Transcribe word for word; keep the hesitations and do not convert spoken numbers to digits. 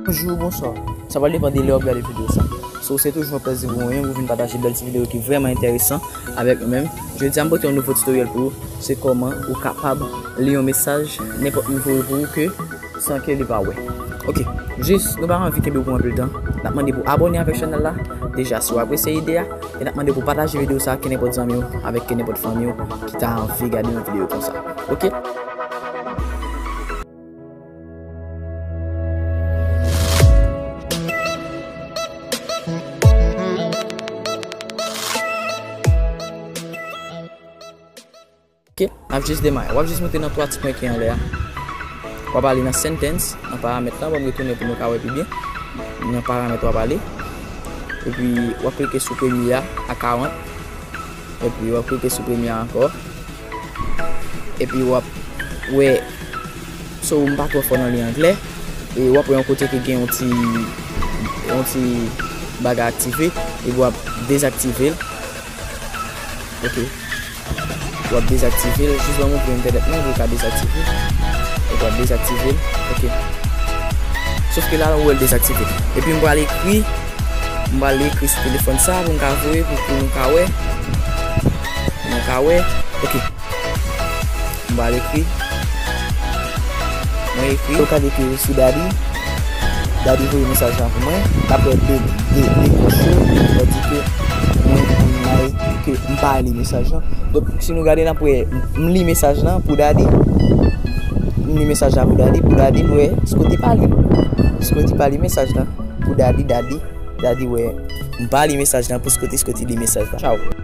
Bonjou, bonswa. Sa pral depann de lè w ap gade videyo sa. So, se toujou yon plèzi pou mwen pou vin pataje bèl ti videyo ki vrèman enteresan avèk nou menm. Jodi a, m pote yon nouvo tutorial pou ou. Se kòman ou kapab li yon mesaj nenpòt moun voye pou ou ke san ke li pa wè. Ok, jis, nou pa anvi kenbe w pou anpil tan. N ap mande pou abòne avèk chanèl la. Deja, si w apresye ide a, e n ap mande pou pataje videyo sa ak kenenpòt zanmi w, avèk kenenpòt fanmi w ki ta anvi gade yon videyo konsa. Ok? Ok, n ap jis demare. W ap jis moute nan twa ti pwen ki anlè a. W ap ale nan sentence, nan paramèt la, ban m retounen pou nou ka wè pi byen. Nan paramèt w ap ale. Epi w ap klike sou premye a, a karant. Epi w ap klike sou premye a ankò. Epi w ap wè, so m pa twò fò nan li anglè. E w ap wè yon kote ki gen yon ti, yon ti bagay aktive. Epi w ap dezaktive l. Ok. W ap dezaktive l. Jis ban m ouvri entènèt mwen pou l ka dezaktive. Epi w ap dezaktive l. Ok. Sof ke la, ou wè l dezaktive. Epi m pral ekri, m pral ekri sou telefòn sa pou m ka voye pou, pou nou ka wè. Pou nou ka wè. Ok. M pral ekri. Mwen ekri. Ou ka ekri sou Daddy. Daddy voye mesaj lan pou mwen. N ap wè de, de, de kouch yo. Sa di ke mwen, mwen, ke m pa li mesaj lan. Donk, si nou gade, n ap wè m li mesaj lan pou Daddy. M li mesaj la pou Daddy, pou Daddy, l wè Scotty pa li. Scotty pa li mesaj lan. Pou Daddy, Daddy, Daddy wè m pa li mesaj lan pou Scotty, Scotty li mesaj lan. Tchaw.